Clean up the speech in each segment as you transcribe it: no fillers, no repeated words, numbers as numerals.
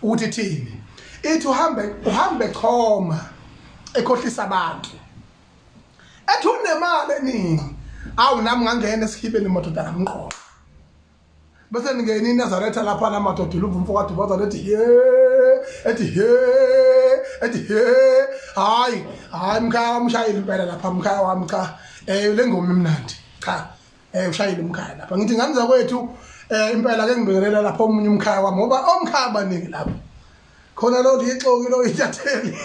Ukuthi thini? Ithi uhambe choma ekhohlisa abantu. Ethi unemali eningi. Awu nami ngangena esihibeni madoda ngamqola. Bese ningena iNazaretha lapha namadoda luvumfo kaDubaza lethi he ethi he ethi he hayi hayi mkhaya wami ushayile impela lapha mkhaya wami cha le ngoma imnandi cha ushayile umkhaya lapha ngithi ngani zakwethu impela ke ngibingelela lapha omunye umkhaya wami ngoba omkhaya baningi lapha khona lo lixoki lo intatheli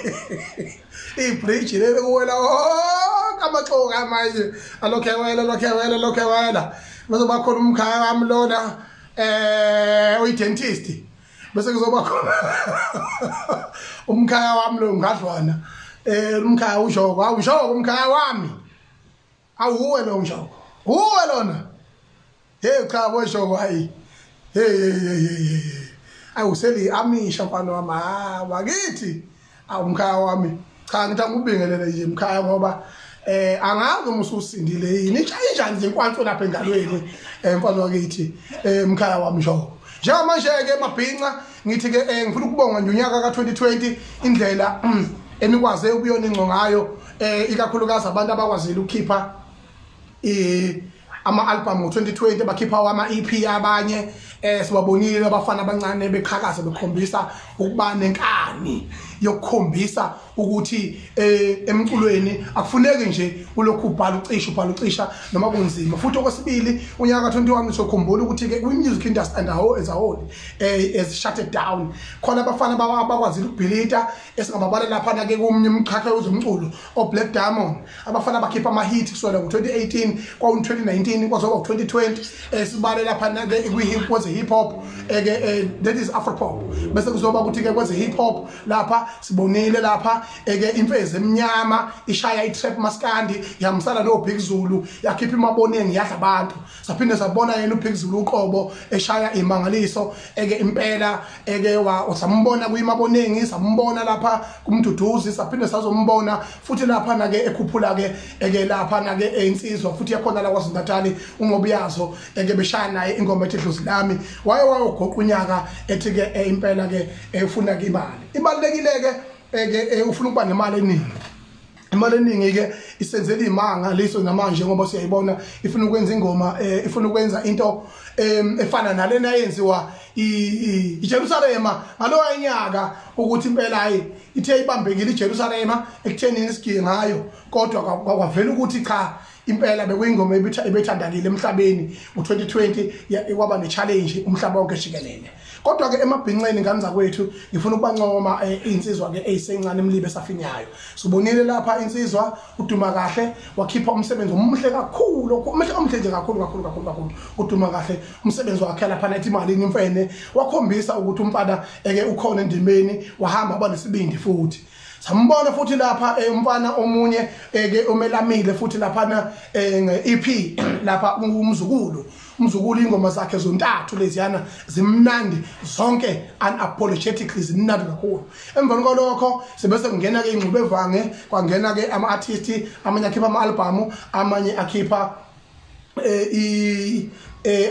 ibridge leli kuwela wonke amaxoki amanye alokhe wela lokhe wela lokhe wela bese bakhona umkhaya wami lona oyi-dentist bese kuzoba khona umkhaya wami lo ngadlwana umkhaya uJoko awuJoko umkhaya wami awuwe lo uJoko uwe lona hey cha boJoko hayi hey hey hey awuseli amisha mfana wami wakithi awumkhaya wami cha ngithi angubingelele nje mkhaya ngoba angazi uma ususindile yini injani nje inkwanto lapha engalweni mfana wakithi mkhaya wami Joko. Njengamanje ke mabhinca ngithi ke ngifuna ukubonga nje unyaka ka2020 indlela enikwaze ukuyona ingco ngayo ikakhulukazi abantu abakwazile ukukhipha ama-album ngo-2020 bakhipha ama-EP abanye sibabonile abafana abancane beqhakaza bekhombisa ukuba nenkani yokukhombisa ukuthi emculweni akufuneki nje ulokhu ubhala ucisha noma kunzima. Futhi okwesibili unyaka ka-21 sokhumbula ukuthi ke kwi-music industry and as a whole is shut it down. Khona abafana abakwazile ukubhilita esingababala lapha ke kumnye umxhaxha wezomculo o-Black Diamond abafana bakhipha ama-hit kusukela ngo-2018 kwawu-2019 kwazoba u-2020 sibale lapha ke kweze hip hop that is Afro pop bese kuzoba ukuthi ke kweze hip hop lapha sibonile lapha ke imfezi emnyama ishaya i-trap maskandi yamsala no Big Zulu yakhipha imaboneng yadla abantu saphinde sabona yena uBig Zulu uqobo eshaya imangaliso eke impela eke wasambona kuyimaboneng sambona lapha kumduduzi saphinde sazombona futhi lapha na ke ekhuphula ke eke lapha na ke insizwa futhi yakhona la kwaZulu-Natal ungobuyazo eke beshaya naye ingoma ethi Dlozi Lami waye wayogoqa unyaka ethi ke impela ke efuna ke imali ibalekile ke ufuna ukuba nemali eningi. Imali eningi ke isenzela imanga leso namanje ngoba siyayibona ifuna ukwenza ingoma ifuna ukwenza into efana nalena eyenziwa iJerusalema ngalowa nyaka ukuthi impela hayi ithe ibambekile iJerusalema ekuthenini isigiye ngayo kodwa kwavela ukuthi cha impela bekuyingoma ebethandakile emhlabeni ngo2020 kwaba ne-challenge umhlaba wonke jikelele. Kodwa ke emabhinqeni ngane zakwethu ngifuna ukubancoma insizwa ke eyisencane emlibe esafinyayo. Sibonile lapha insizwa uDuma Kahle wakhipha umsebenzi omuhle kakhulu omuhle nje kakhulu kakhulu kakhulu kakhulu uDuma Kahle umsebenzi wakhe lapha nathi imali imfene wakhombisa ukuthi umfana eke ukhona endimeni wahamba abanesibindi futhi. Sambona futhi lapha umfana omunye eke omelamile futhi lapha nge-EP lapha umzukulu ingoma zakhe zontathu leziyana zimnandi zonke unapologetically zimnandi kakhulu. Emva kwalokho sebese kungena ke ingxubevange kwangena ke ama-artist amanye akhipha ama-album amanye akhipha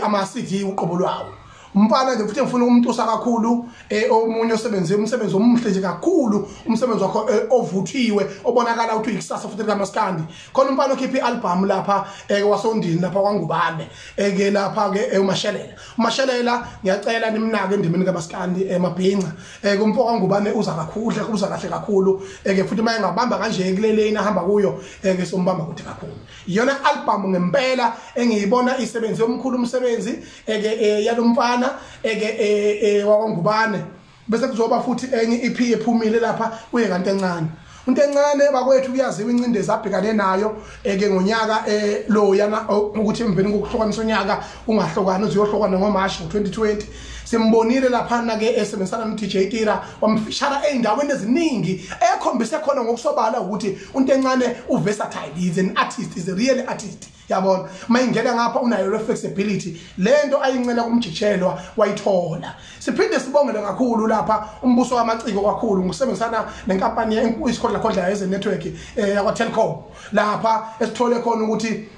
ama-CD uqobo lwawo. Umfana nje futhi ngifuna ukumtusa kakhulu omunye osebenze umsebenzi omuhle nje kakhulu umsebenzi wakho ovuthiwe obonakala ukuthi uyikusasa futhi kaMaskandi. Khona umfana okhipha ialbum lapha wasondini lapha kwaNgubane ke lapha ke uMashelela. uMashelela ngiyacela nimnake endimeni kaMaskandi emabhinca kumfo kaNgubane uza kakhulu uza kahle kakhulu ke futhi maye ngabamba kanje kuleleni ahamba kuyo ke sombamba kude kakhulu. Iyona album ngempela engiyibona isebenze omkhulu umsebenzi ke yalomfana eke wakwaNgubane. Bese kuzoba futhi enye EP ephumile lapha kuye kanti encane. Into encane bakwethu kuyaziwa incindezi abhekane nayo eke ngonyaka lo yana ukuthi emveni kokuhlukanisa unyaka ungahlukani uzohlukana ngoMarch ngo2020. Simbonile lapha na ke esebenzisana no DJ Tira wamfishara eindaweni eziningi ekhombise khona ngokusobala ukuthi into encane uversatile is an artist is a real artist. Yabona mayingena ngapha unayo le flexibility lento ayincela kumjijelwa wayithola. Siphinde sibongele kakhulu lapha umbuso wamaciko kakhulu ngokusebenzisana nenkampani isikhondla khondla yeze network yakwa Telkom lapha esithole khona ukuthi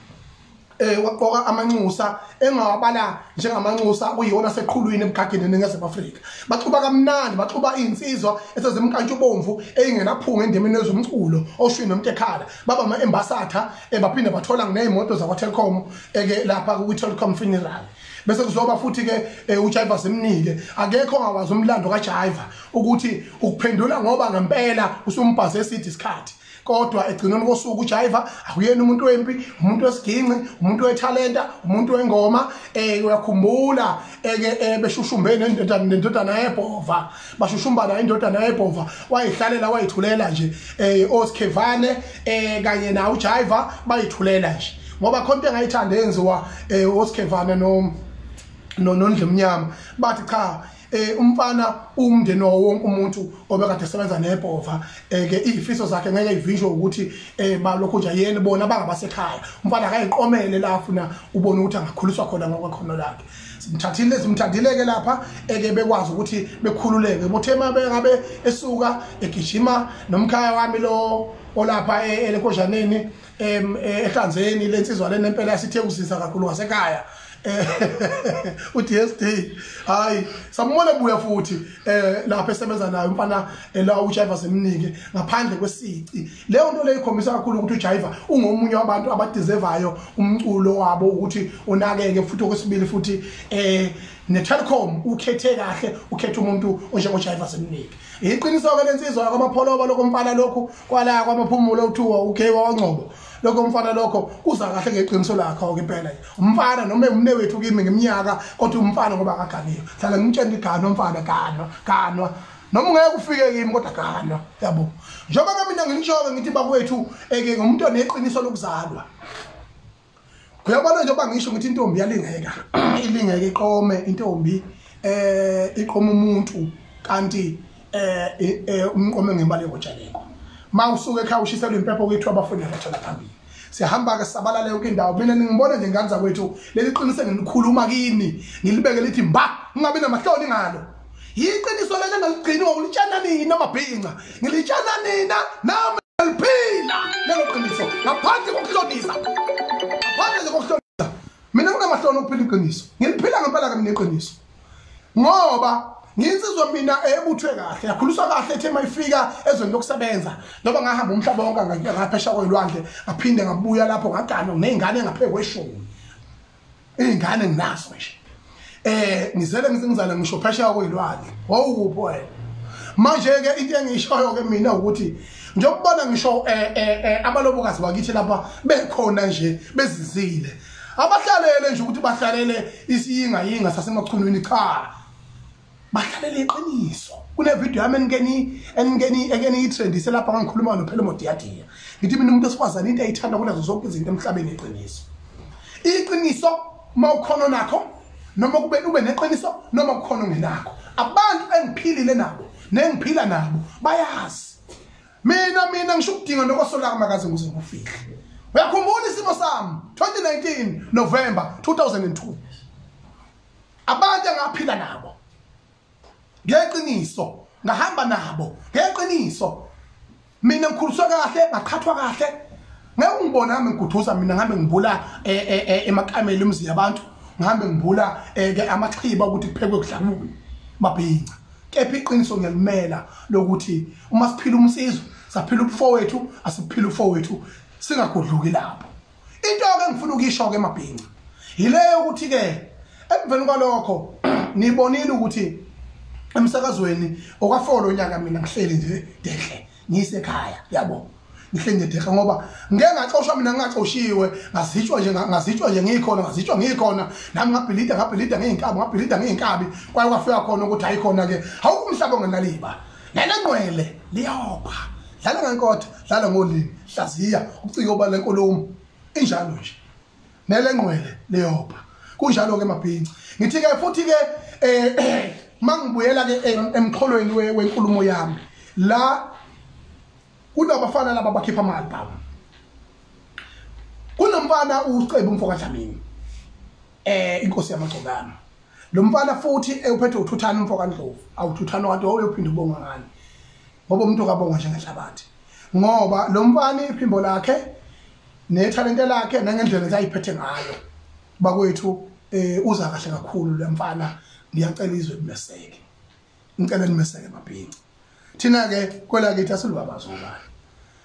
Waqoka amanxusa engawabala njengamanxusa kuyiwona seqhulwini emgageni eNingizimu Afrika. Baxuba kamnandi, baxuba insizwa esezimkantshubomvu eyingenaphunga endimeni yezomculo oshwini nomtekhala. Baba ama-ambassador baphinde bathola nezimoto zakwa Telkom eke lapha ku Telkom funeral. Bese kuzoba futhi ke uJaiva Zimnike. Akekho ongawazi umlando kaJaiva ukuthi ukuphendula ngoba ngempela usumbhaze esithi isikhathi. Kodwa egcineni kosuku uJaiva akuyena umuntu wempi, umuntu wesiginci, umuntu wethalenta, umuntu wengoma. Uyakhumbula eke beshushumbene nendodana yeBhova, bashushumbana indodana yeBhova, wayihlalela wayithulela nje oSkhevane kanye na uJaiva bayithulela nje, ngoba khona into engayithanda yenziwa oSkhevane no Nondlemnyama. Bathi cha, umfana umndeni wonke umuntu obekade sebenza neBhova, ke izifiso zakhe ngeke ivinjwe ukuthi balokhu nje yena bona bangabasekhaya. Umfana akayiqomele la afuna ubone ukuthi angakhuliswa khona ngokwekhono lakhe. Simthathile simthandile ke lapha eke bekwazi ukuthi bekhululeke. Bothema bengabe esuka egijima nomkhaya wami lo olapha elenkoshaneni ehlanzeni lensizwa lenempela yasithe usisa kakhulu ngasekhaya. uDSD hayi samubona buya futhi lapha esebenza nayo umfana la uJaiva Zimnike ngaphandle kwesici. Leyo nto leyo ikhombisa kakhulu ukuthi uJaiva ungomunye wabantu abadeservayo umculo wabo ukuthi unakeke. Futhi okwesibili futhi neTelkom ukhethe kahle, ukhethe umuntu onjengoJaiva Zimnike. Iqiniso ke lensizwa kwamapholoba lokumfana lokhu kwala kwamaphumulo uthiwa uGewa waNgcobo. Lokho umfana lokho kuza kahle ngeqiniso lakho ke impela. Umfana noma umne wethu kimi ngeminyaka, kodwa umfana ngoba akaganiwe. Hlala ngimtshela igano umfana ganwa, ganwa. Noma ungeke ufike kimi kodwa ganwa, yabo. Njengoba mina ngilisho ngithi bakwethu eke ngumuntu oneqiniso lokuzalwa. Kuyabona njengoba ngisho ngithi intombi yalingeka. Ilingeke iqome intombi iqoma umuntu kanti umqome ngemali yokutshaleko. Mawusuke ekhaya ushiselwa impepho kwethu abafundi abathola phambili. Siyahamba ke sabalala yonke indawo. Mina ningibona nje ngane zakwethu leli qiniso ngilikhuluma kini, ngilibeke lithi mba, ngingabi namahloni ngalo. Iqiniso leli engaligcini ngokulitshana nina mabhinca. Ngilitshana nina nami ngiliphila lelo qiniso ngaphandle kokuhlonisa. Ngaphandle kokuhlonisa. Mina nginamahloni okuphila iqiniso. Ngiliphila ngempela ke mina iqiniso. Ngoba nginsizwa mina ebuthwe kahle, yakhuliswa kahle ethe mayifika ezweni lokusebenza. Noma ngahamba umhlaba wonke ngaphesha kwelwandle, ngaphinde ngabuya lapho ngagana nezingane engaphekwe kweshumi. Izingane nginazo nje. Ngizele ngizala ngisho phesha kwelwandle. Wawukuphi wena? Manje ke into engishoyo ke mina ukuthi njengokubona ngisho abalobokazi bakithi lapha bekhona nje bezizile. Abahlalele nje ukuthi bahlalele isiyinga yinga sasemachunwini, cha. Bahlalele iqiniso. Kune video yami engeni itrendise lapha ngikhuluma noPhelo Modiyadia. Ngithi mina umuntu osifazana into ayithanda kunazo zonke izinto emhlabeni iqiniso. Iqiniso mawukhona nakho noma kube ube neqiniso noma kukhona ongenakho. Abantu engiphilile nabo nengiphila nabo bayazi. Mina ngisho ukudinga nokosola makaze ngize ngifihle. Uyakhumbula isimo sami 2019 November 2002. Abantu engaphila nabo ngeqiniso, ngahamba nabo ngeqiniso. Mina ngikhuliswa kahle, ngaqhathwa kahle. Ngeke ungibone nami ngiguthuza mina ngihambe ngibula emakamela emzini yabantu, ngihambe ngibula ke amaxhiba ukuthi kuphekwe kudlakuwe mabhinca. Kepha iqiniso ngiyalimela lokuthi uma siphila umsizwe, saphila ubufowethu, asiphila ubufowethu singagudluki lapho. Into ke ngifuna ukuyisho ke mabhinca yileyo ukuthi ke emveni kwalokho nibonile ukuthi emsakazweni okwafolo unyaka mina ngihleli nje dehle ngisekhaya, yabo. Ngihleli nje dehle ngoba ngeke ngaxoshwa mina, ngingaxoshiwe, ngazitshwa nje ngikhona, ngazitshwa ngikhona nami ngabhilida ngeyinkabi, ngabhilida ngeyinkabi. Kwaye kwafika khona ukuthi ayikhona ke awukho umhlaba ongenaliba. Lele liyopha. Dlala ngenkotha, dlala ngolimi, hlaziya uciko bale nkulumo. Injalo nje. Nelengqwele liyopha. Kunjalo ke mabhinca. Ngithi ke futhi ke mangibuyela ke emxholweni wenkulumo yami la kunabafana laba bakhipha ama-album. Kunomfana uCebo umfo kaDlamini, inkosi yamagcokama. Lo mfana futhi uphethe uthuthana umfo kaNdlovu, awuthuthana kanti uyophinda ubonga ngani ngoba umuntu kabonga njengehlabathi. Ngoba lo mfana iphimbo lakhe Nethalente lakhe nangendlela nje ayiphethe ngayo bakwethu, uza kahle kakhulu le mfana. Ngiyacela izwe limeseke, ngicela nimeseke mabhinca. Thina ke kwelakithi asilubabazi ubani,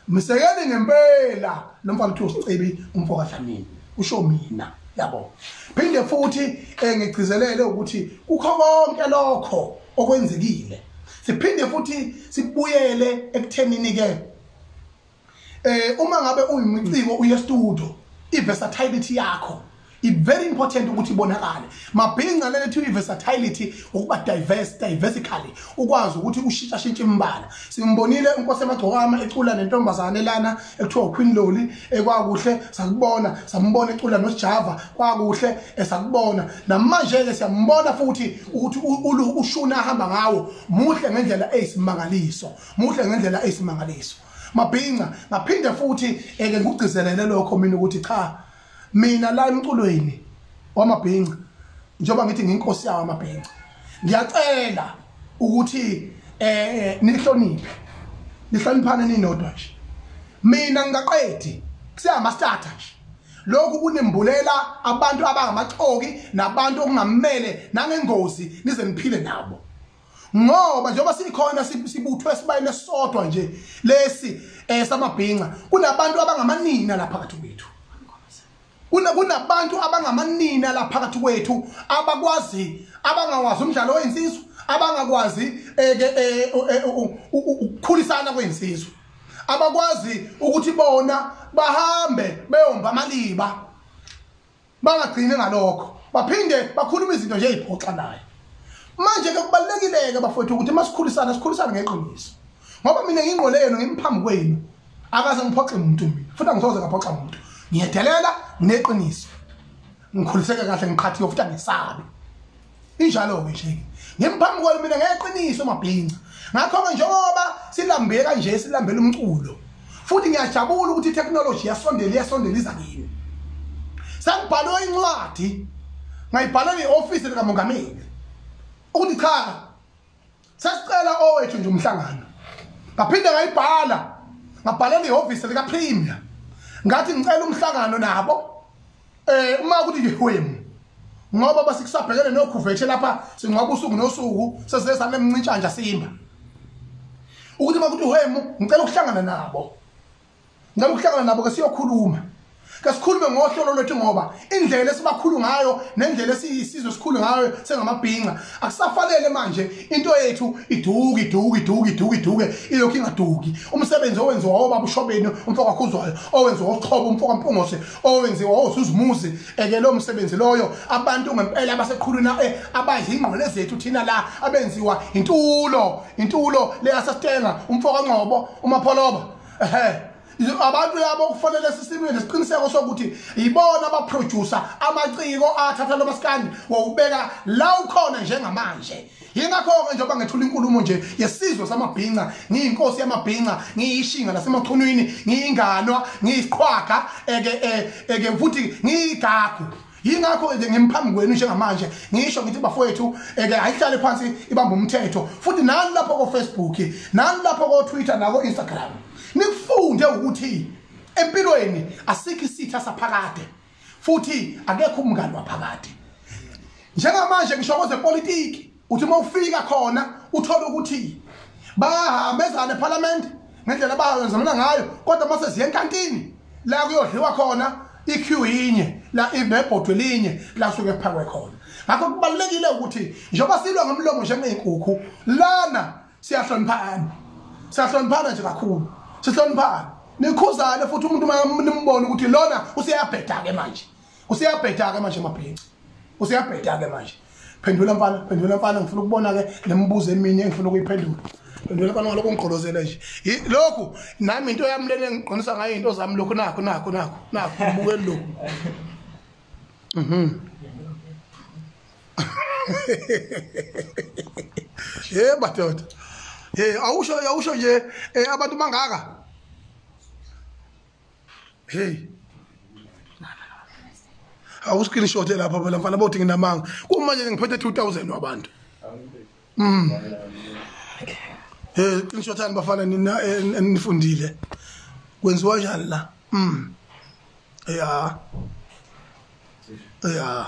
msekeni ngempela lo mfana uthi uSicebi umfo kaDlamini, usho mina yabo. Phinde futhi ngigcizelele ukuthi kukho konke lokho okwenzekile, siphinde futhi sibuyele ekuthenini ke uma ngabe uyimiciko uye studio, i-versatility yakho i very important ukuthi ibonakale. Mabhinca lethi i-versatility ukuba diverse, diversically ukwazi ukuthi ushintsha shintsha imbala. Simbonile uNkosi Emagcokama ecula nentombazane lana ekuthiwa Queen Loli, ekwakuhle sakubona, sambona ecula noSjava kwakuhle esakubona. Namanje ke siyambona futhi ukuthi ushuna ahamba ngawo muhle ngendlela eyisimangaliso, muhle ngendlela eyisimangaliso mabhinca. Ngaphinde futhi eke ngikugcizelele lokho mina ukuthi cha, mina la emculweni wamabhinca, njengoba ngithi nginkosi yawo amabhinca, ngiyacela ukuthi nihloniphe, nihloniphane ninodwa nje. Mina ngingaqedi kuseyama starter nje. Lokhu kunembulela abantu abangamaxoki nabantu okungamele nangengozi nize niphile nabo, ngoba njengoba sikhona sibuthwe sibayene sodwa nje lesi samabhinca, kunabantu abangamanina lapha phakathi kwethu, kunabantu abangamanina lapha phakathi kwethu abakwazi, abangawazi umdlalo wezinsizwa, abangakwazi ukukhulisana kwezinsizwa, abakwazi ukuthi bona bahambe beyomba amaliba, bangagcini ngalokho baphinde bakhuluma izinto nje eziphoxanayo. Manje ke kubalulekile ke bafowethu ukuthi masikhulisana sikhulisane ngeqiniso, ngoba mina ngingqole yenu ngimphambi kwenu, akaze ngiphoxe umuntu mina, futhi angisoze ngaphoxa umuntu. Ngiyedelela ngineqiniso, ngikhuliseke kahle, ngiqhathiwe futhi angisabi. Injalo ke nje ngimphambi kwenu mina ngeqiniso mabhinca. Ngakho ke njengoba silambe kanje silambela umculo, futhi ngiyajabula ukuthi i-technology yasondela, iyasondela iza kimi. Sengibhalwe incwadi, ngayibhala ne-office likamongameli ukuthi cha, sesicela owethu nje umhlangano. Ngaphinde ngayibhala, ngabhalela ihhovisi lika Premier, ngathi ngicela umhlangano nabo uma ukuthi ngihwemu, ngoba basikusabhekene nokhuvethe lapha singcwaba usuku nosuku, sesesane emncintshanja simba ukuthi makuthi uhwemu, ngicela ukuhlangana nabo, ngicela ukuhlangana nabo ke siyokhuluma, ke sikhulume ngohlolo lwethu, ngoba indlela esibakhulu ngayo nendlela esiyisizwe sikhulu ngayo sengamabhinca akusafanele manje into yethu iduke iduke iduke iduke iduke ilokhu ingaduki. Umsebenzi owenziwa obaba uShobeni umfo kaKhuzwayo, owenziwa oXhobo umfo kaMpungose, owenziwa oZuzumuzi, eke lo msebenzi loyo abantu ngempela abaseqhulwini abayingqole zethu thina la abenziwa intulo, intulo leyasasitenga umfo kaNgcobo uMapholoba, ehe abantu labo kufanele sisimile nesiqiniseko sokuthi ibona abaproducer amaciko athatha lo maskandi wawubeka la ukhona njengamanje. Yingakho ke njengoba ngethula inkulumo nje yesizwe samabhinca, ngiyinkosi yamabhinca, ngiyishinga lasemachunwini, ngiyinganwa, ngiyisiqhwaga, eke futhi ngiyigagu. Yingakho nje ngimphambi kwenu njengamanje ngisho ngithi bafowethu eke ayihlale phansi ibamba umthetho, futhi nani lapho ko Facebook, nani lapho ko Twitter nako Instagram, nikufunde ukuthi empilweni asikho isitha saphakade futhi akekho umngani waphakade. Njengamanje ngisho kwezepolitiki, uthi uma ufika khona uthola ukuthi bayahambezana eParliament ngendlela abayenzana ngayo, kodwa mase ziye enkantini la kuyodliwa khona iQ yinye la inebhodwe linye la suke kuphakwe khona. Ngakho kubalulekile ukuthi njengoba silwa ngomlomo njengezinkukhu lana siyahloniphana, siyahloniphana nje kakhulu, sihloniphana nikhuzane futhi umuntu uma nimbona ukuthi lona useyabheda ke manje, useyabheda ke manje mabhinca, useyabheda ke manje. Phendula mfana, phendula mfana, ngifuna ukubona ke nemibuzo eminye engifuna ukuyiphendula. Phendula mfana ngalokho ngigqolozele nje lokhu nami into yami lena engiqinisa ngayo into zami lokhu nakho nakho nakho nakho ngibukeli lokhu. Yebo madoda, hey awusho awusho nje abantu bangaka. Hey awu screenshot lapha phela mfana bothi nginamanga, kumanje ngiphethe 2000 wabantu. Hey screenshotani bafana nina nifundile kwenziwa njani la? Ya. Ya.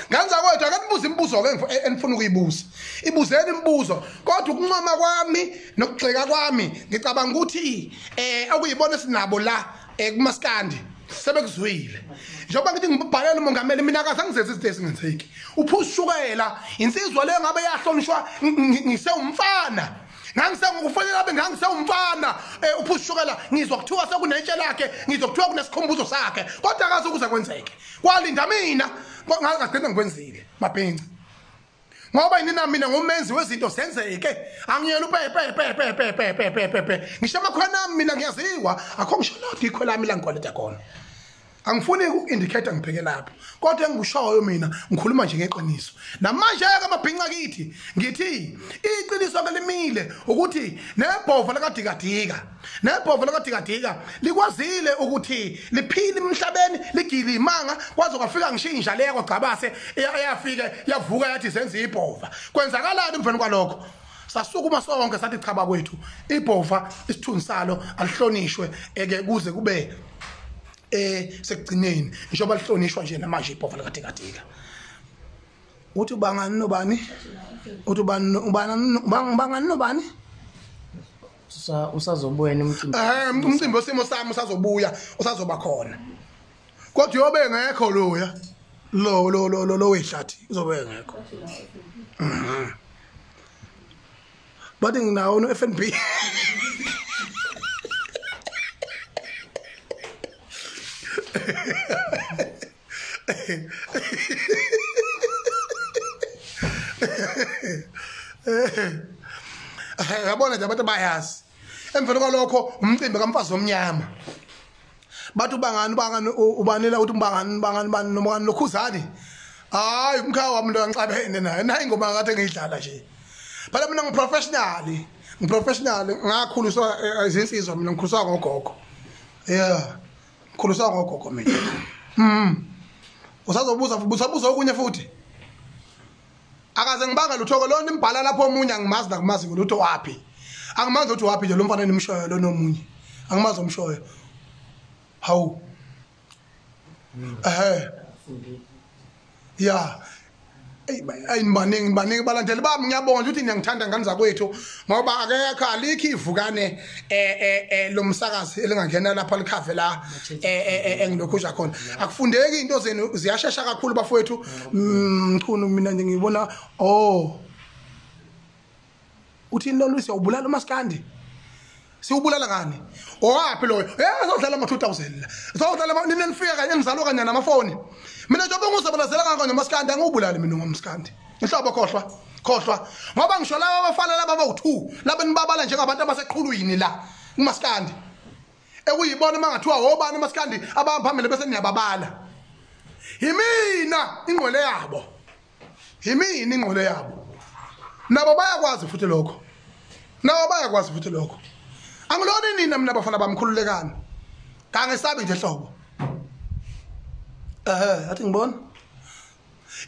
Nganza kwethu akanibuza imibuzo ke enifuna ukuyibuza. Ibuzeni imibuzo kodwa ukuncoma kwami nokugxeka kwami ngicabanga ukuthi okuyibona sinabo la kumaskandi sebekuzwile. Njengoba ngithi ngibhalela umongameli mina akaze ngizenze izinto ezingenzeki. Uphushukela insizwa leyo ngabe yahlonishwa ngisewumfana. Ngangisengukufonela abe ngangisewumfana uphushukela ngizwa kuthiwa sekunetshe lakhe ngizwa kuthiwa kunesikhumbuzo sakhe kodwa akaze ukuze kwenzeke. Kwalinda mina ngagcina ngikwenzile mabhinca. Ngoba yini mina ngumenzi wezinto senzeke angiyena upe pe pe pe pe pe pe pe pe pe ngisho amakhona ami mina ngiyaziwa akho ngisho lodwa ikhwela lami la ngikweleta khona. Angifuni uku-indicate ngibheke lapho kodwa engikushoyo mina ngikhuluma nje ngeqiniso. Namanje ke amabhinca kithi ngithi iqiniso ke limile ukuthi nebhova lakaDikadika nebhova lakaDikadika likwazile ukuthi liphile emhlabeni ligile imanga kwaze kwafika ngishintsha leyo kwaGcabase eyafike yavuka yathi zenza ibhova. Kwenzakalani emveni kwalokho? Sasukuma sonke sathi chaba kwethu ibhova isithunzi salo alihlonishwe eke kuze kube sekugcineni njengoba lihlonishwa nje namanje ibhova likaDikadika. Uthi ubangani nobani? Uthi ubani ubangani nobani? Usazobuya nomcimbi. Umcimbi wesimo sami usazobuya, usazoba khona. Kodwa uyobe ngekho loya. Lo lo lo lo wehlathi uzobe ngekho. Bathi nginawo no FNB. Yabona nje abantu bayazi. Emveni kwalokho umcimbi kamfazi omnyama. Bathi ubangani ubangani ubanela uthi ubangani ubangani bani noma lokhuzani. Hayi umkhaya wami lo ngixabene naye. Nayi ingoma kade ngiyidlala nje. Phela mina ngiprofessional. Ngiprofessional ngakhuliswa izinsizwa mina ngikhuliswa ngogogo. Yeah. Ngikhuliswa ngogogo mina. Usazobuza usabuza okunye futhi. Akaze ngibanga lutho ke lona imbhala lapho omunye angimazi nakumazi lutho wapi. Angimazi ukuthi wapi nje lo mfana nimshoyo lo nomunye. Angimazi umshoyo. Hawu. Ya. Ey baningi baningi balandeli bami ngiyabonga ukuthi niyangithanda ngane zakwethu ngoba akekho alikho ivukane lo msakazi elingangena lapha likhave la engilokhu khona. Akufundeki into zenu ziyashesha kakhulu bafowethu. Mchunu mina nje ngibona oh uthini lo Lucy ubulala umaskandi. Siwubulala ngani? Owaphi loyo? Sodlala ama 2000 la. Sodlala nina nifika kanye nizalo kanye namafoni. Mina njengoba ngizobalazela kangaka nomaskandi angubulali mina ngomaskandi. Inhlobo khohlwa. Khohlwa. Ngoba ngisho laba abafana laba abawu2 laba nibabala njengabantu abaseqhulwini la kumaskandi. Ekuyibona mangathiwa obani umaskandi abaphambili bese niyababala. Yimina ingqwele yabo. Yimina ingqwele yabo. Nabo bayakwazi futhi lokho. Nabo bayakwazi futhi lokho. Angilona nina mina abafana bamkhululekani. Kangesabi nje hlobo. Athi ngibona.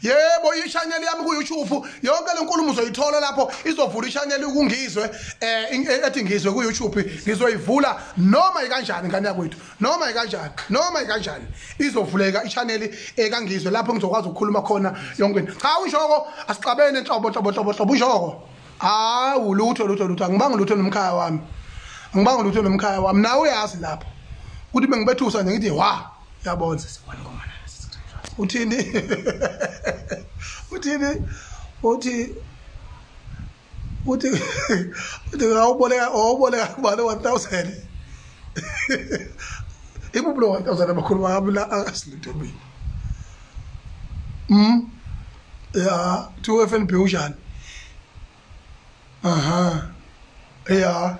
Yebo i-channel yami ku YouTube yonke lenkulumo uzoyithola lapho izovula i-channel ukungizwe ethi ngizwe ku YouTube ngizoyivula noma ikanjani ngane yakwethu noma ikanjani noma ikanjani izovuleka i-channel ekangizwe lapho ngizokwazi ukukhuluma khona yonke into. Cha unjoko asixabene nhlobo nhlobo nhlobo nhlobo unjoko. Hawu lutho lutho lutho angibanga lutho nomkhaya wami. Angibanga lutho nomkhaya wami nawe uyazi lapho. Uthi bengibethusa nje ngithi wa yabona. Uthini? Uthini? Uthi uthi uthi ngawuboleka owuboleka kubani 1000. Ibubulo 1000 abakhuluma ngami la asilutho mina. Ya, 2 FNB unjani? Aha. Ya.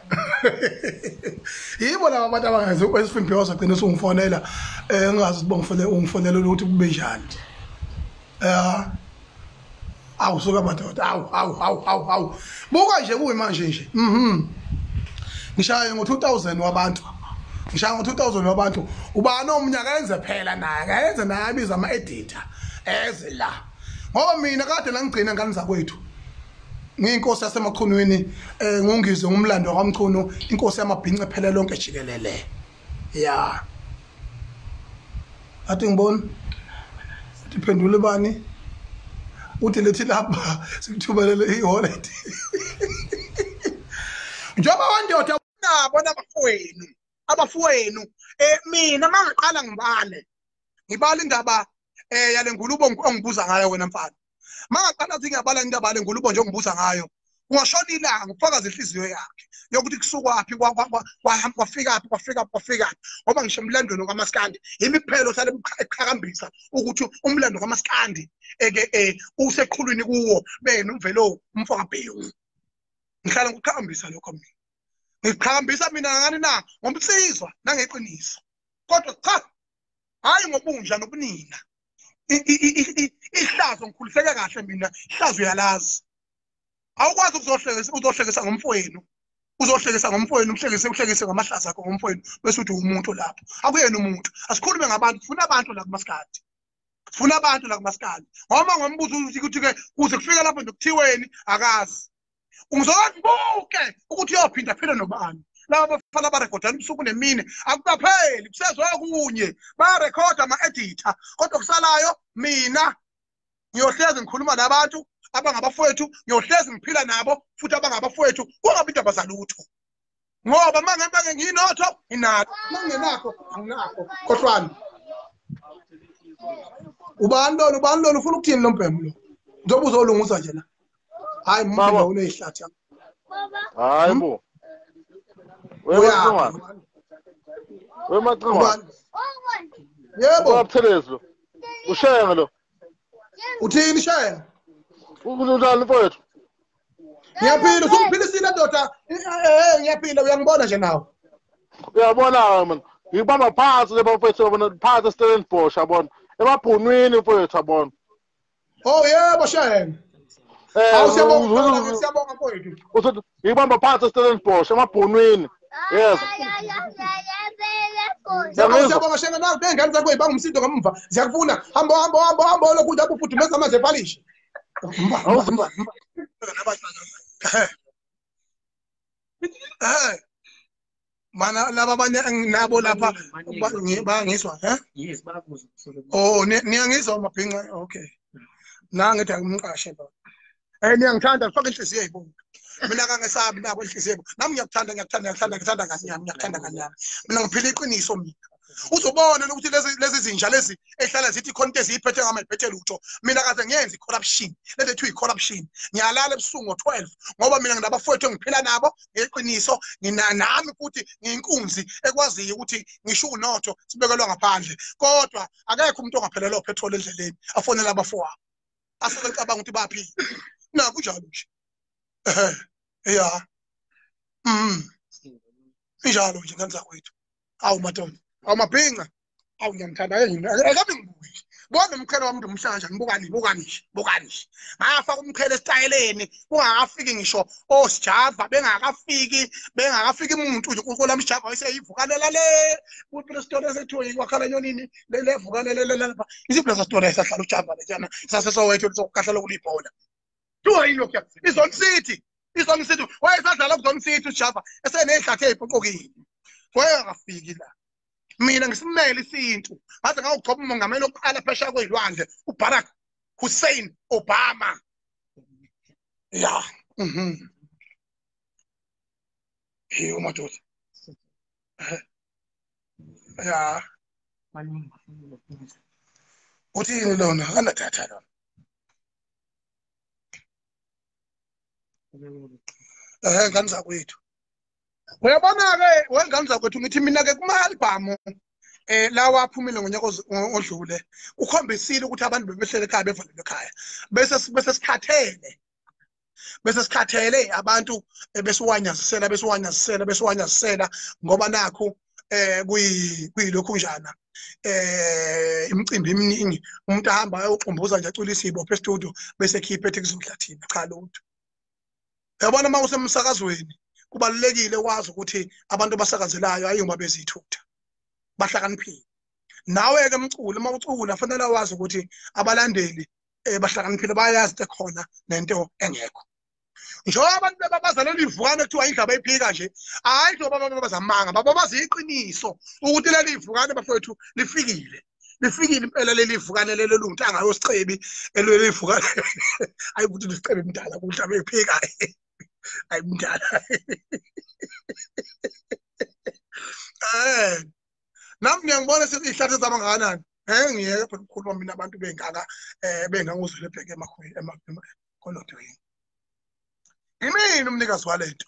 Yibo laba abantu abangazi uSFNB wazagcina usungifonela engazi ukuthi bongifonela ungifonela ukuthi kube njani. Ya. Awu suka madoda. Awu awu awu awu awu. Buka nje kuyi manje nje. Ngishaye ngo2000 wabantu. Ngishaye ngo2000 wabantu. Ubani omnyaka enze phela naye, ayenze naye abiza ama editor eze la. Ngoba mina kade la ngigcina ngane zakwethu. Ngiyinkosi yaseMachunwini ngungizwe ngumlando kwaMchunu inkosi yamabhinca phela lonke jikelele. Ya. Athi ngibona uthi phendule bani uthi lethi lapha sikuthumelele i-wallet njengoba wandoda nabo nabafowenu abafowenu mina mangiqala ngibale indaba yale ngulubo ongibuza ngayo wena mfana. Mangaqala athi ngiyabala indaba le ngulubo nje ongibuza ngayo, ungashona ilanga ufakaza inhliziyo yakhe yokuthi kusukwaphi kwafikaphi kwafikaphi ngoba ngisho emlandweni kaMaskandi yimi kuphela ohlale eqhakambisa ukuthi umlando kaMaskandi eke useqhulwini kuwo benomvelo umfokabhengu. Ngihlala ngikuqhakambisa lokho mina, ngiqhakambisa mina ngani na ngomsizwa nangeqiniso, kodwa cha hayi ngobunja nobunina. Ihlazo ngikhuliseke kahle mina, ihlazo uyalazi. Awukwazi uzohlekisa ngomfowenu, uzohlekisa ngomfowenu, uhlekise ngamahlazo akho ngomfowenu bese uthi umuntu lapho. Akuyena umuntu. Asikhulume ngabantu, sifuna abantu la kumaskandi. Sifuna abantu la kumaskandi. Ngoba ngombuzo ukuthi ke kuze kufike lapho nje kuthiweni akazi. Ngizobuke ukuthi uyophinda phila nobani. Laba bafana barekhodana ubusuku nemini akukapheli, kusezwa kunye bayarekhoda ama-editor, kodwa kusalayo mina ngiyohlezi ngikhuluma nabantu abangabafowethu, ngiyohlezi ngiphila nabo futhi abangabafowethu, kungabi indaba zalutho. Ngoba mangembe nginotho nginakho, mangingenakho anginakho. Khohlwani. Ubani lona ufuna ukuthini lo mbhemu lo? Njengoba uzolunguza nje la. Hayi mumbi unezihlathi. Hayi bo. Wemacingwane. Yebo. Wabuthelezi lo. Ushenge lo. Uthini Shenge? Unjani mfowethu? Ngiyaphila, usungiphilisile ndoda. Ngiyaphila, uyangibona nje nawe. Uyabona mina. Ngibamba phansi le mfowethu, yabona phansi eStellenbosch yabona. Emabhunwini mfowethu yabona. Oh yebo Shenge. Awu siyabonga, siyabonga mfowethu. Uthi ngibamba phansi eStellenbosch emabhunwini. Yes. Siyabonga Shenge, nawe ngengane zakho ibanga umsindo ngamva. Ziyakufuna. Hamba hamba hamba hamba lokhu lapho ufudumeza manje epalishe. Mba. Mana laba abanye nabo lapha bayangizwa eh? Yes, bayakuzwa. Oh, niyangizwa mabhinca. Okay. Na ngithi angimqashe lo. Niyangithanda, faka inhliziyo eyibomvu. Mina kangesabi nabo inhliziyo. Nami ngiyakuthanda, ngiyakuthanda, ngiyakuthanda, ngiyakuthanda nganyami, ngiyakuthanda nganyami. Mina ngiphila iqiniso mina. Uzobona ukuthi lezi zinja lezi ehlala zithi khona into eziyiphethe ngama iphethe lutho. Mina kaze ngiyenze i-corruption. Lento ethiwa i-corruption. Ngiyalala ebusuku ngo-12 ngoba mina nginabafowethu engiphila nabo ngeqiniso, nami futhi ngiyinkunzi ekwaziyo ukuthi ngisho unotho sibekelwa ngaphandle. Kodwa akekho umuntu ongaphelelwa upetrol endleleni afonela abafowabo. Asebecabanga ukuthi baphila. Na kunjalo nje. Ya. Injalo nje ngane zakwethu. Awu madoda. Awu mabhinca. Awu ngiyamthanda akabe ngibuke. Bona umqhele wami umhlanje ngibukani bukani bukani. Ngafaka umqhele esitayeleni kungakafiki ngisho osijava bengakafiki umuntu nje uNkulunkulu amjava wayeseyivukalela le. Kuphela story esethiwe kwakhala nyonini le vukalela lapha. Isiphi leso story esahlala ujava lejana sasesowethu sokukahlela kulibhola. Tuwa yilokhu iZone City. iZone City wayesadlala kuZone City ujava esenehlathi ezipoqokile. Wayengafiki la. Mina ngisimele isintu ngaze ngawugcoba umongameli oqala phesheya kwezilwandle uBarack Hussein Obama. Ya. Hey madoda. Ya. Uthini lona? Akanathatha lona. Ngane zakwethu. Uyabona-ke wengane zakwethu ngithi mina-ke kuma-albhamu lawa aphumile ngonyaka odlule kukhombisile ukuthi abantu bebehlele ekhaya bevalelwe ekhaya bese sikhathele abantu besiwanyazisela ngoba nakhu kuyilokhu njana imicimbi eminingi umuntu ahamba ayoxumbuza nje aculisa ibophe e-studio bese ekhipha ethi kuzodla thina. Cha lutho. Uyabona uma usemsakazweni kubalulekile wazi ukuthi abantu abasakazelayo ayingoma bezithutha bahlakaniphile. Nawe ke mculo uma ucula fanele wazi ukuthi abalandeli bahlakaniphile bayazi into ekhona nento engekho. Njengoba abantu bebabaza leli ivukane kuthiwa indaba ephika nje, hayi njengoba babaza amanga, bababaza iqiniso ukuthi leli ivukane bafowethu lifikile. Lifikile impela leli vukane lelo lungintanga yosicebi elwele ivukane. Ayi ukuthi lisicebi mdala kuhle bephika. Ayi mdala. Nami ngiyangibona sezihlathi zami kangakanani. Ngiyeke phela ukukhuluma mina abantu bengaka benganguzwele ebheke emakhweni emakholodweni. Yimina umnikazi walento.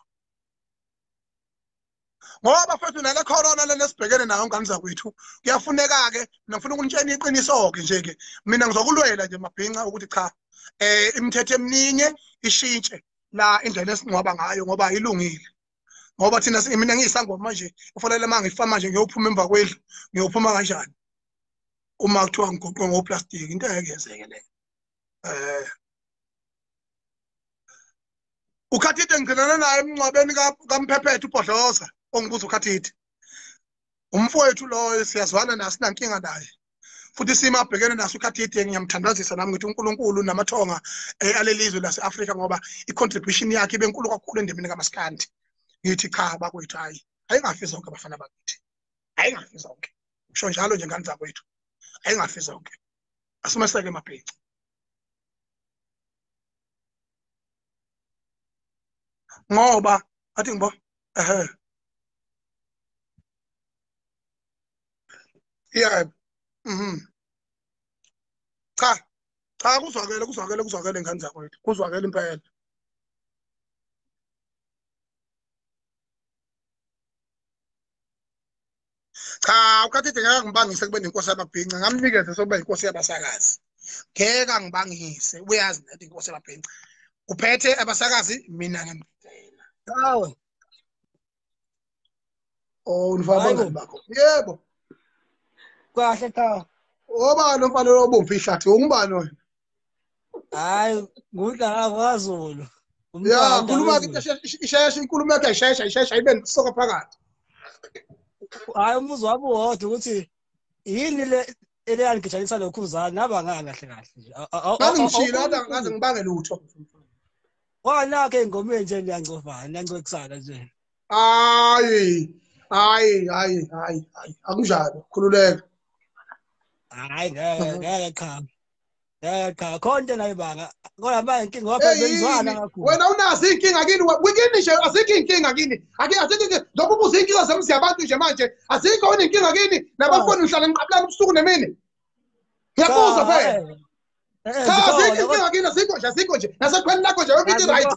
Ngoba futhi nale corona lena sibhekene nayo ngane zakwethu kuyafuneka ke mina ngifuna ukunitshela iqiniso ke nje ke mina ngizokulwela nje mabhinca ukuthi cha imithetho eminingi ishintshe la indlela esingcwaba ngayo ngoba ilungile. Ngoba thina mina ngiyisangoma manje ufanele mangifa manje ngiyophuma emva kwendlu ngiyophuma kanjani uma kuthiwa ngigoqwe ngoplastic into engeke yenzeke leyo. Ukhathide ngigcinana naye emngcwabeni kaMphephethe uBhodloza ongibuza ukhathide umfowethu loyo siyazwana naye sinankinga naye futhi isimo abhekene naso ukhathide ngiyamthandazisa nami ngithi uNkulunkulu namathonga alelizwe lase-Afrika ngoba i-contribution yakhe ibe nkulu kakhulu endimeni kaMaskandi. Ngithi cha bakwethu hayi ayingafi zonke abafana bakithi ayingafi zonke kusho njalo nje ngane zakwethu ayingafi zonke asimeseke emabhinca ngoba athi ngibo yeah cha cha kuzwakele kuzwakele kuzwakele ngane zakwethu kuzwakele impela. Cha ukhathide ngeke ngibangise kube nenkosi yababhinca ngamnikeze sokuba inkosi yabasakazi ngeke angibangise uyazi nathi inkosi yababhinca uphethe abasakazi mina ngimphethela. Hawe oh unifaka bakho yebo kahle cha obani umfana obomvu ihlathi ungubani wena? Hayi ngudla kwaZulu. Ya khuluma ke isheshe inkulumo yakhe isheshe isheshe ayibe nokusoka phakathi. Hayi umbuzo wami uwodwa ukuthi yini le eleyangijabulisa lokhuzana naba ngani kahle kahle nje. Ngangishilo kodwa ngaze ngibange lutho. Wanakhe ingomeni nje niyancofana niyancwekisana nje. Hayi hayi hayi hayi hayi akunjalo khululeka. Hayi ngeke ngeke cha. Ngeke cha khonto nayibanga kodwa manje inkinga ngoba benzwana kakhulu. Wena unazo inkinga kini kini nje azikho inkinga kini. Ake azikho lokho ubuza inkinga zemzi yabantu nje manje azikho wena inkinga kini nabafoni uhlala ngiqabulana ubusuku nemini. Ngiyabuza phela. Cha azikho inkinga kini azikho nje azikho nje nasekhweni lakho nje yonke into right.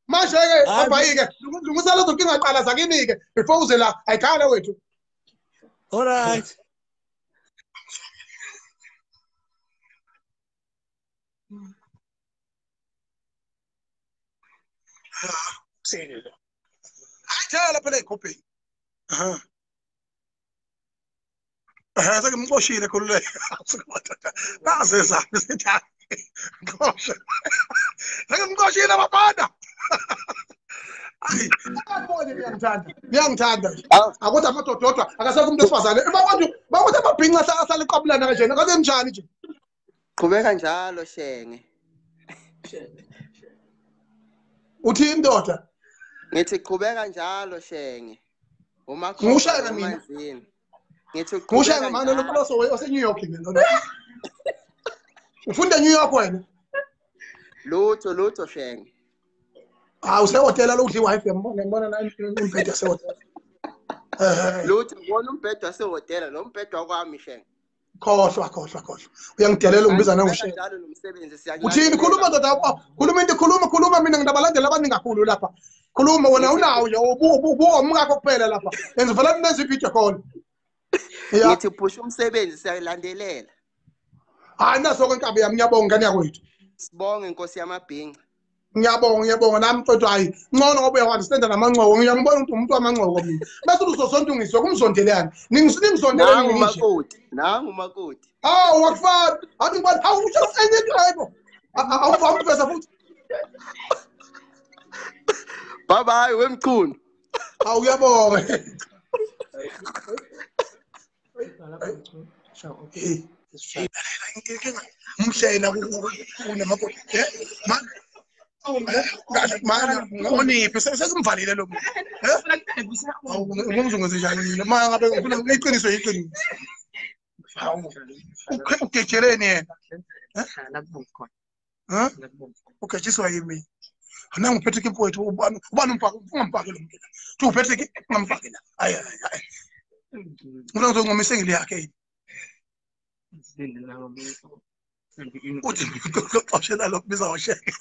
Manje ke abhayike lungisa lezo nkinga qala zakini ke before uze la ayikhale wethu. All right. Ayithela phela ekhopeni. Aha. Sengimxoshile khululeka. Naze zami sithi ngixoshe. Sengimxoshile abafana. Ayi, akubone ngiyangithanda. Ngiyangithanda nje. Akuthi amadoda odwa akasekho umuntu wesifazane. Bakwethu bakuthi amabhinca asale qabulana kanjena. Kaze njani nje? Qhubeka njalo Shenge. Uthi indoda? Ngithi qhubeka njalo Shenge. Ngushaka mina. Ngithi ngushaka manje lo mloso wase New York ke lona. Ufunda New York wena? Lutho lutho Shenge. Ah usehotela lokudla iWife yambona ngibona la umbhede wasehotela. Lutho ngibona umbhede wasehotela lo mbhede wakwami Shenge. Khohlwa khohlwa khohlwa. Uyangidelela ungibiza nangoShenge. Uthini khuluma ndoda khuluma into khuluma khuluma mina nginabalandeli abaningi kakhulu lapha. Khuluma wena unawo nje ubuka umkakho kuphela lapha. Yenza vele nenze i-video call. Ngithi phusha umsebenzi siyalandelela. Hayi naso ke inkabi yami ngiyabonga ngane yakwethu. Sibonge inkosi yamabhinca. Ngiyabonga ngiyabonga nami mfowethu hayi ngcono ngoba uyawa-understand namancoko ngiyambona ukuthi umuntu wamancoko mina. Bese uzozonda ungizwe kumzondelani. Ningizondeleni ngisho. Makoti, nangu makoti. Hawu wakufana. Athi ngibona hawu usho enye into hayibo. Awuvami ukuveza futhi. Bye bye wemchunu. Hawu uyabonga. Umhlena kunamakoti. Mana ngoniphi sesimvalile lo muntu. Ngomzungu njani mina? Manje ngabe ngifuna iqiniso iqiniso. Hawu. Ugejeleni yena? Eh? Ugejiswa yimi. Nangu Patrick mfowethu ubani umfaka ungamfaki lo muntu. Uthi uPatrick ungamfaki la. Hayi hayi hayi. Ufuna ngizongoma isengile yakhe yini? Uthi uxoshela lo kubiza ngosheke.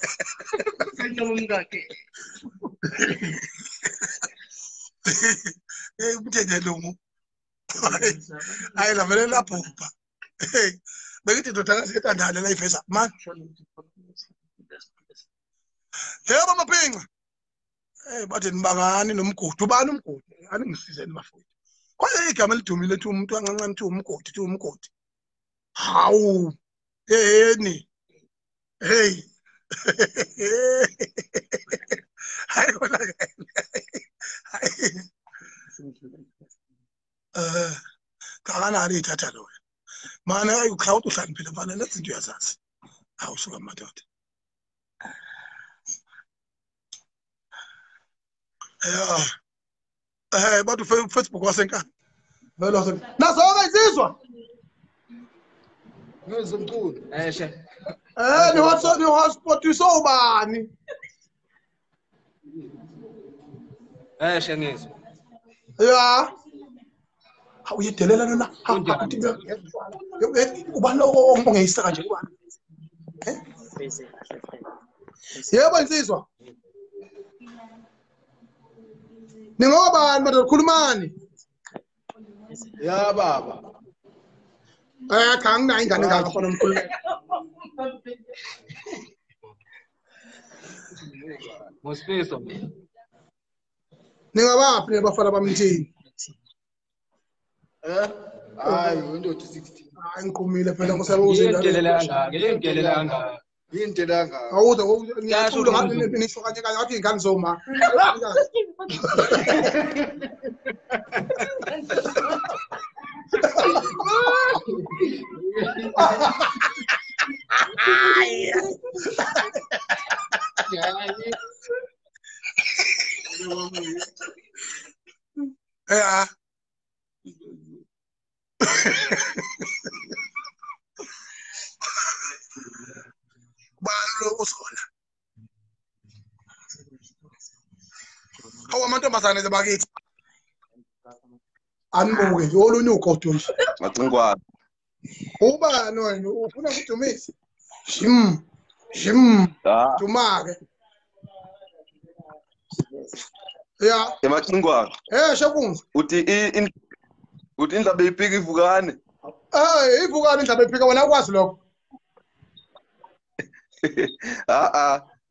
Hey umthethe lungu. Hayi la vele labhubha. Hey bengithi indodakazi etandane la iveza man. Yebo maphinca. Hey bathi nibangani nomgodi ubani umgodi aningisizeni bafowethu. Kwaye igama elidumile ethi umuntu ancancane uthi umgodi uthi umgodi. Hawu. Yeni. Hey. Hayi kona ke. Hayi. Kanani ithatha lo. Mana ukhawuta uhlaniphile mfana lezinto uyazazi. Hawu suka madoda. Yeah. Bathi Facebook wasenkani. Vele wasenkani. Nazoke insizwa. Ngizwe mkhulu. Eshe. Ni hotspot ni hotspot isobani? Eshe ngizwe. Yeah. Uyedelela lona. Ubani lo ongeyisa kanje ubani? Eh? Yebo insizwa. Ningobani madoda khulumani? Ya baba. Cha anginayo ingane engaka fana nomkhulu. Ngosifiso. Ningabaphi nabafana bamthini? Eh? Hayi indoda 16. Hayi ngiqhumile phela ngosebenza. Yindelela kangaka, yindelela kangaka. Yindelela kangaka. Awuze ngiyacula ngathi nisho kanye kanye ngathi ingane zoma. Yeah. Bani uzola. Hawu amantombazane nje bakithi. Anibuke nje olunye ugodo nje. Macingwane. Ubani wena ufuna ukudumisa? Jim. Jim. Duma ke. Yeah. Emacingwane. Shekunzi. Uthi uthi indaba iphika ivukane. Ivukane indaba iphika wena ukwazi lokho.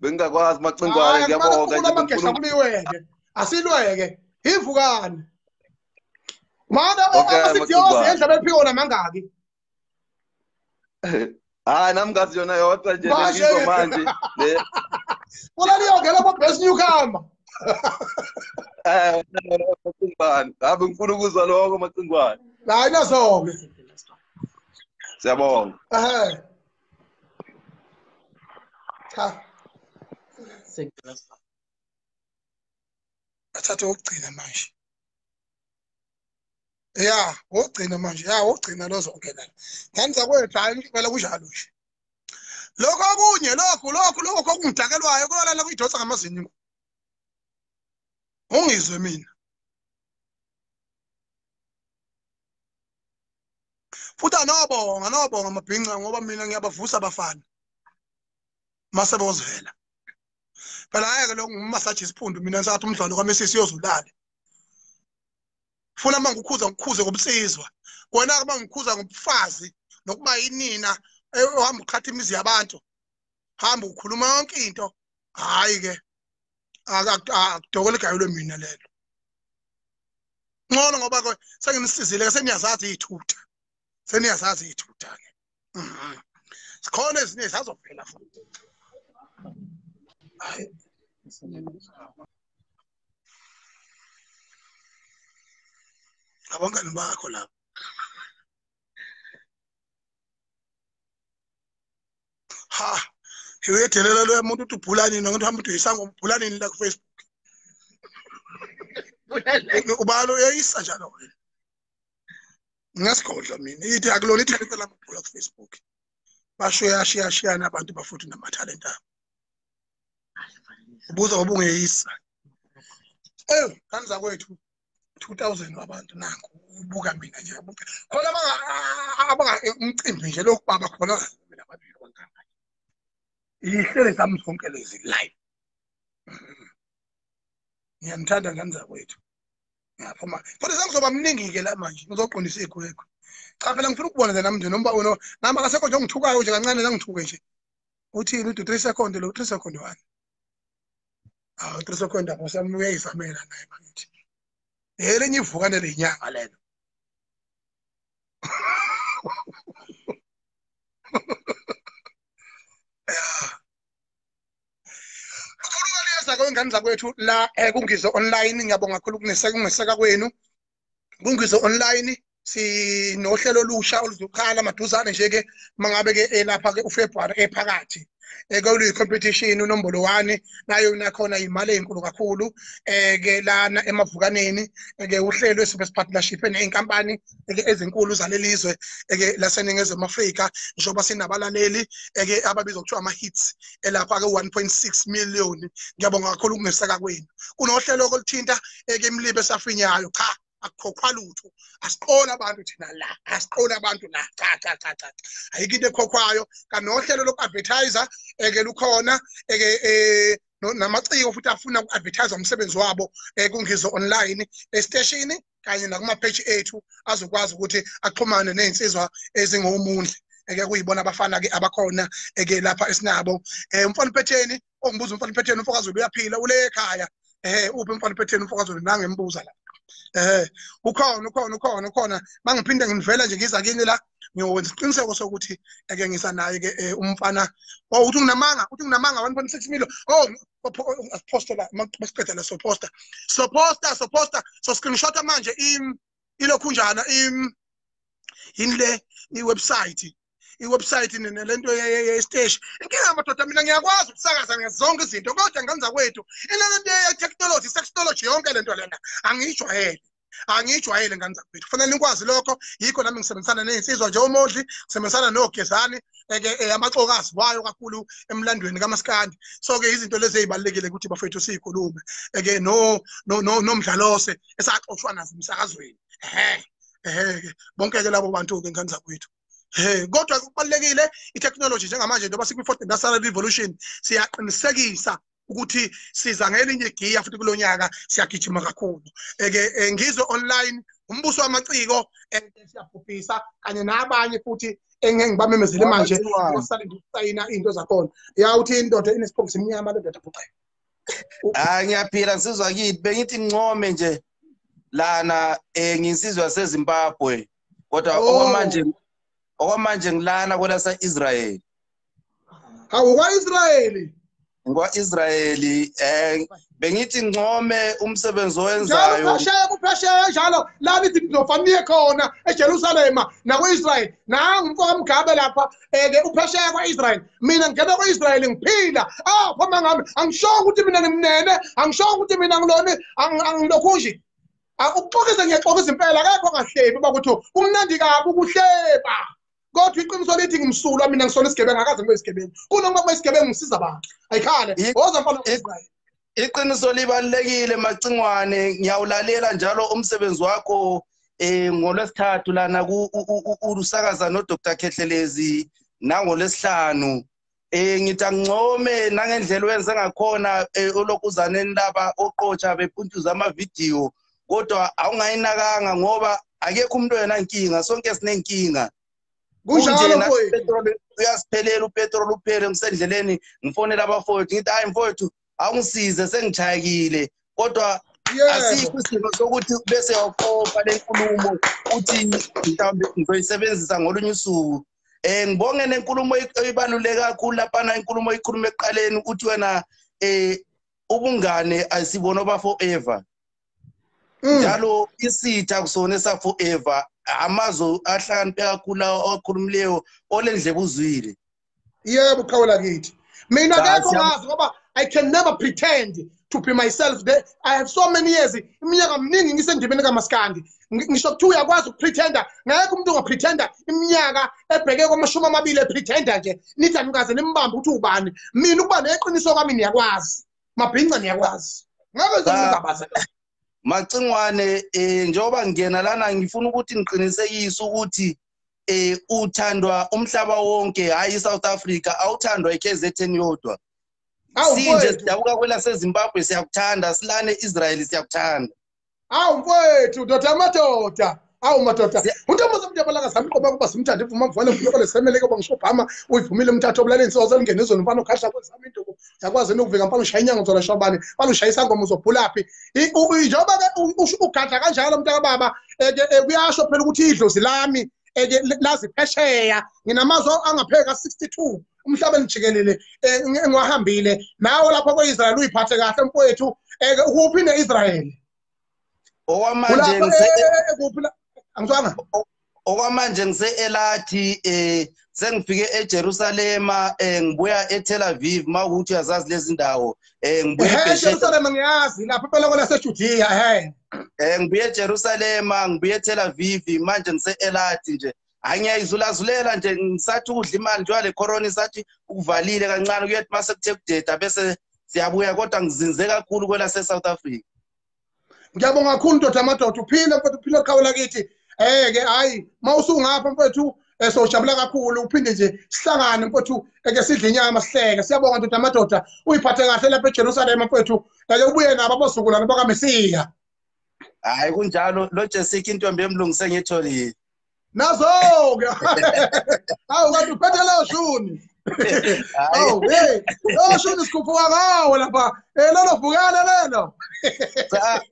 Bengingakwazi Macingwane ngiyabonga nje amagesha kuliweke. Asilweke. Ivukane. Mana asidiosi indaba iphika wona mangaki. Nami ngazi yona yodwa nje ngizwa manje. Wona liyongena bo best newcomer. Macingwane. Ngabe ngifuna ukuzwa lokho Macingwane. Hayi nazo-ke. Siyabonga. Cha. Athathe ukugcina manje. Ya, ukugcina manje. Ya, ukugcina lozongena. Ngani zakwethu hayi impela kunjalo nje. Lokho okunye lokho lokho okungidakelwayo kolala kuyidonsa ngamazinyo. Ungizwe mina. Futhi anobonga amabhinca ngoba mina ngiyabavusa abafana. Mase bozivela. Phela ayeke lo ngumasaji isiphundu mina ngisathi umdlalo kaMessi uyozulala. Funa mangikukhuza ngikhuze ngobunsizwa. Wena ke mangikhuza ngobufazi nokuba yinina ohamba uqhatha imizi yabantu. Hamba ukhuluma yonke into. Hayi ke. Akudokole igayelwe mina lelo. Ngcono ngoba ke senginisizile ke seniyazazi izithutha. Seniyazazi izithutha ke. Sikhona ezinye zazophela futhi. Hayi. Abangani bakho lapha. Ha, uyedelela lo muntu uthi ubhulani nokuthi hamba uthi uyisango ubhulani la ku Facebook. Ubalo uyayisa njalo wena. Ngasigodla mina ithi akulona ithalente lamabhola ku Facebook. Basho yashiyashiyana abantu bafuthi namathalente abo. Ubuza ngoba ungeyisa. Kanza kwethu 2000 wabantu nanku ubuka mina nje. Khona abanga umcimbi nje lokhu baba khona mina abantu abangaka. Ihlele zami zonke lezi live. Ngiyanithanda nganza kwethu. Ngiyaphuma. Futhi sengizoba mningi ke la manje ngizoqondisa igwegwe. Cha phela ngifuna ukubona nje nami nje noma uno nami akasekho nje ongithukayo nje kancane la ngithuke nje. Uthini uthi 3 second lo 3 second 1. Ah 3 second apho samuyayizamela naye bakithi. Elenye ivukane lenyanga lelo. Ngane zakwethu la kuNgizwe Online ngiyabonga kakhulu kungeseka kwenu. KuNgizwe Online sinohlelo olusha oluzoqala maduzane nje ke mangabe ke elapha ke uFebruary ephakathi. Ekuyi competition unombolo 1 nayo nakhona imali enkulu kakhulu ke lana emavukaneni ke uhlelo esibe partnership nezinkampani ke ezinkulu zalelizwe ke laseNingizimu Afrika njengoba sinabalaleli ke ababizwa kuthiwa ama hits elapha ke 1.6 million. Ngiyabonga kakhulu ukungeseka kwenu. Kunohlelo oluthinta ke imlibe esafinyayo. Cha akukhokhwa lutho, asiqola abantu thina la, asiqola abantu la, cha cha cha cha, ayikho into ekhokhwayo. Kanohlelo loku-advertise eke lukhona eke namaciko futhi afuna uku-advertise umsebenzi wabo kuNgizwe Online esiteshini kanye nakuma-page ethu azokwazi ukuthi axhumane nezinsizwa ezingomundli eke kuyibona abafana ke abakhona eke lapha esinabo. Umfana Phetheni ongibuza, umfana Phetheni umfokaZulu uyaphila ule ekhaya. Uphi umfana Phetheni umfokaZulu nangembuza la. Ukhona ukhona ukhona ukhona mangiphinde ngivela nje ngiza kini la ngiyokwenza isiqiniseko sokuthi eke ngisa naye ke umfana. Oh uthi nginamanga, uthi nginamanga 1.6 million. Oh asiposte la masiqeda la soposta soposta soposta so screenshot manje ilokhunjana yini le i-website i-website nalento ye-station. Inkinga madoda mina ngiyakwazi ukusakaza ngezonke izinto kodwa ngenza kwethu inalento ye-technology sextology yonke lento lena angiyijwayele, angiyijwayele ngenza kwethu. Kufanele nikwazi lokho, yikho nami ngisebenzisana nezinsizwa nje oMondli, ngisebenzisana noGezani eke amaxokazi wayo kakhulu emlandweni kaMaskandi. So ke izinto lezi ezibalekile ukuthi bafethu sizikhulume eke no no nomdlalose esaxoshwa nazo emsakazweni. Bonke ke labo bantu ke ngenza kwethu. Kodwa kubalulekile i-technology njengamanje njengoba sikwi-fourth industrial revolution siyaqinisekisa ukuthi siza ngelinye igiya futhi kulonyaka siyagijima kakhulu. Eke Ngizwe Online umbuso wamaciko siyabhubhisa kanye nabanye futhi engeke ngibamemezele manje osalinde ukusayina into zakhona. Ya uthi indoda inesiphofu simnyama le ndoda bhuqe. Ah ngiyaphila nsizwa kithi, bengithi ngincome nje lana nginsizwa yaseZimbabwe kodwa okwamanje ngilana kwelasa Israel. Hawu kwa-Israyeli? Ngwa-Israyeli. Bengithi ngcome umsebenzi owenzayo. Njalo kuphesheya njalo lana ithi nizofaniye khona eJerusalema nakwa-Israyeli. Nangu umfo kaMugabe lapha ke uphesheya kwa-Israyeli. Mina ngingena kwa-Israyeli ngiphila. Ah phuma ngami angishongo ukuthi mina ngimnene, angishongo ukuthi mina ngiloni, angilokhu nje. Ukuxokisa ngiyaxokisa impela akekho ongahlebi bakuthi kumnandi kabi ukuhleba. Kodwa iqiniso lithi ngimsulwa mina ngisona isigebengu akaze ngibe isigebengu. Kunoma kuba isigebengu ngisiza abantu. Ayikhale. Woza mfana kaIsrayeli. Iqiniso libalulekile Macingwane, ngiyawulalela njalo umsebenzi wakho ngolwesithathu lana ku usakaza no Dr Khehlelezi nangolwesihlanu. Ngithi angincome nangendlela owenze ngakhona olokuzaneni laba oqotsha bepuntuza amavidiyo kodwa awungayinakanga ngoba akekho umuntu oyena nkinga, sonke sinenkinga. Kunjalo mfowethu. Uyasiphelela upetrol uphele ngisendleleni ngifonela abafowethu ngithi hayi mfowethu awungisize sengijayekile kodwa asikho isimo sokuthi bese yaqopha lenkulumo uthi mhlawumbe ngizoyisebenzisa ngolunye usuku. Ngibonge nenkulumo eyibaluleke kakhulu lapha, inkulumo ikhuluma ekuqaleni uthi wena ubungane asibona oba forever. Njalo isitha kusona esa forever. Amazwi ahlakaniphe kakhulu akhulumileyo olendlebe uzwile. Yebo qhawula kithi. Mina akekho ngazi ngoba I can never pretend to be myself. I have so many years. Iminyaka miningi ngisendimeni kaMaskandi. Ngisho kuthiwa uyakwazi ukupretenda, ngeke umuntu ongapretenda iminyaka ebheke kwamashumi amabili epretenda nje. Nithi anikaze nimbambe ukuthi ubani. Mina ukuba neqiniso kwami niyakwazi. Mabhinca niyakwazi. Ngabe ngizokubaza. Macingwane njengoba ngena lana ngifuna ukuthi ngiqinisekise ukuthi uthandwa umhlaba wonke, hayi iSouth Africa, awuthandwa iKZN yodwa. Sinje sidabuka kwelaseZimbabwe siyakuthanda, silane Israel siyakuthanda. Awu mfowethu, ndoda amadoda. Awu madoda. Untombazana umntu samqoba kuba simthande ivuma mvana mfuna lesemeleke ngoba ngisho Obama uyivumile umthatho obulaleni soze lingene ezweni mfana ukhahla kwezami induku. Yakwazi ukuvika mfana ushaya inyanga uzola shobani. Mfana ushaya isangoma uzobhulaphi. Njengoba ke ugadla kanjalo mntaka baba kuyasho phela ukuthi idlozi lami lazi phesheya nginamazwe angapheka 62 umhlaba jikelele engiwahambile nawe lapha kweIsrael uyiphathe kahle mfowethu ukuphi neIsrael okwamanje angizwanga okwamanje ngise Elathi sengifike eJerusalema ngibuya eTel Aviv mawukuthi uyazazi lezi ndawo ngibuya eJerusalema ngiyazi lapha phela kwelaseJudea ngibuye eJerusalema ngibuye eTel Aviv manje ngise Elathi nje angiyayizulazulela nje ngisathi ukudla imali njengoba le corona isathi ukuvalile kancane kuyethi mase kuthe kudeda bese siyabuya kodwa ngizinze kakhulu kwelase South Africa. Ngiyabonga kakhulu ndoda amadoda uphile mfethu uphile qhawula kithi ke hayi mawusungapha mfethu sojabula kakhulu uphinde nje sihlangane mfethu eke sidle inyama sihleke. Siyabonga ndoda amadoda uyiphathe kahle lapha eJerusalem mfethu eke ubuye nabo abazukulwane bakaMesiya. Hayi kunjalo lo Jessica intombi emlungise ngitholile. Nazo-ke awu kanti uphethe leyo shuni. Awu hey leyo shuni sikhuphuka ngawo lapha lelo vukane lelo. Cha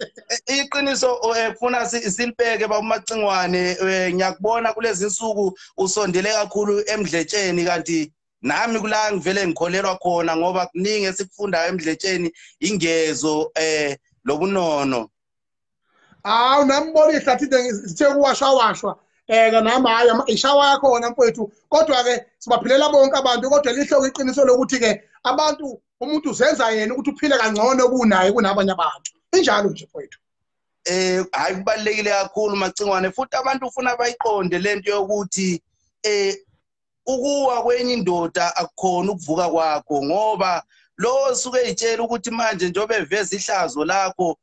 iqiniso kufuna silibheke baMacingwane ngiyakubona kulezi insuku usondele kakhulu emdletsheni kanti nami kula ngivele ngikholelwa khona ngoba kuningi esikufundayo emdletsheni ingezo lobunono. Awu nambona ihlathi sithe kuwashawashwa nami hayi ishawa yakhona mfowethu kodwa ke sibaphilela bonke abantu kodwa lihloko iqiniso lokuthi ke abantu umuntu uzenza yena ukuthi uphile kangcono kunaye kunabanye abantu injalo nje mfowethu. Hayi kubalekile kakhulu Macingwane futhi abantu ufuna bayiqonde lento yokuthi ukuwa kwenye indoda akukhona ukuvuka kwakho ngoba lo suke ezitshela ukuthi manje njobe eveza ihlazo lakho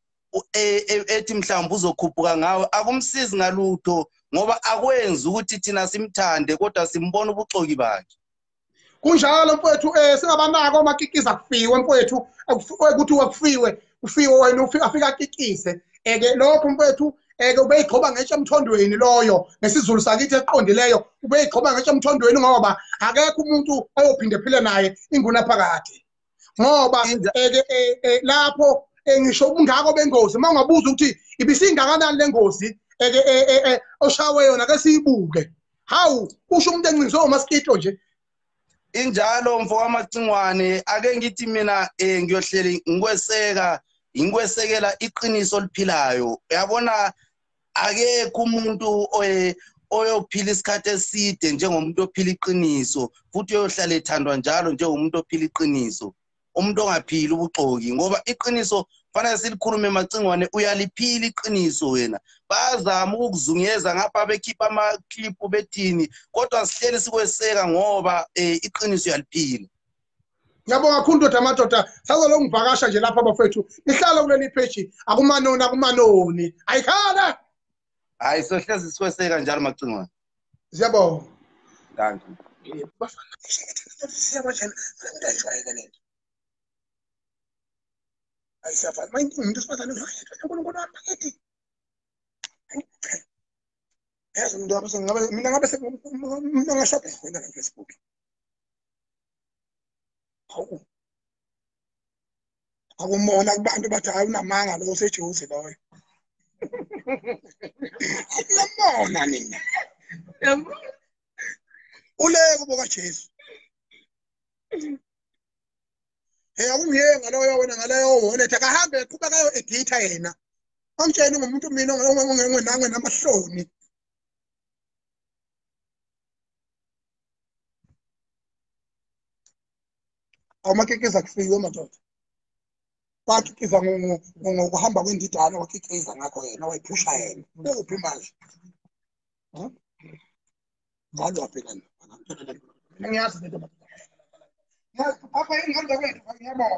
ethi mhlawumbe uzokhuphuka ngawe akumsizi ngalutho ngoba akwenzi ukuthi thina simthande kodwa simbona ubuxoki bakhe. Kunjalo mfowethu singabanako amakikiza kufiwe mfowethu ukuthi wakufiwe ufiwe wena ufika afika akikise lokho mfowethu ubeyigqoba ngetshe emthondweni loyo ngesizulu sakithi eqondileyo ubeyigqoba ngetshe emthondweni ngoba akekho umuntu oyophinde phile naye inguna phakade ngoba lapho ngisho ubungako bengozi mawungabuza ukuthi ibisingakanani lengozi oshawe yona ke siyibuke hawu usho umuntu encinzwe umaskito nje. Injalo mfo kaMacingwane ake ngithi mina ngiyohleli ngikwesekela iqiniso oliphilayo uyabona akekho umuntu oyophila isikhathi eside njengomuntu ophila iqiniso futhi uyohlala ethandwa njalo njengomuntu ophila iqiniso umuntu ongaphili ubuxoki ngoba iqiniso fanele silikhulume Macingwane uyaliphila iqiniso wena bazama ukuzungeza ngapha bekhipha ama-clip bethini kodwa sihleli sikweseka ngoba iqiniso uyaliphila. Ngiyabonga kakhulu ndoda amadoda sazolo ngivakasha nje lapha bafethu nihlala kuleli page akumanoni akumanoni ayikhala hayi sohlezi sikweseka njalo Macingwane. Siyabonga. Thank you. Bafana siyabajena umuntu ayijwayele lento. Ayisafana manje umuntu osifazane uNkulunkulu wami bakithi. Yazi umuntu wami sengabe mina ngabe mina ngashada wena na Facebook. Hawu. Akumona kubantu bathi hayi unamanga lo useJozi loyo. Unamona nina. Uleke kubo kaJesu. Akungiyenga loyo wena ngaleyo wallet akahambe eqhubeka ayo editha yena. Angitsheni ngomuntu mina ongenangwe namahloni. Awumakekeza kufiwe madoda. Wakikiza ngokuhamba kwendidane, wakikiza ngakho yena, wayiphusha yena. Uphi manje? Njalo wabhekana. Mina ngiyazi lento. Ngiyazi papa ingane zakwethu, ngiyabonga.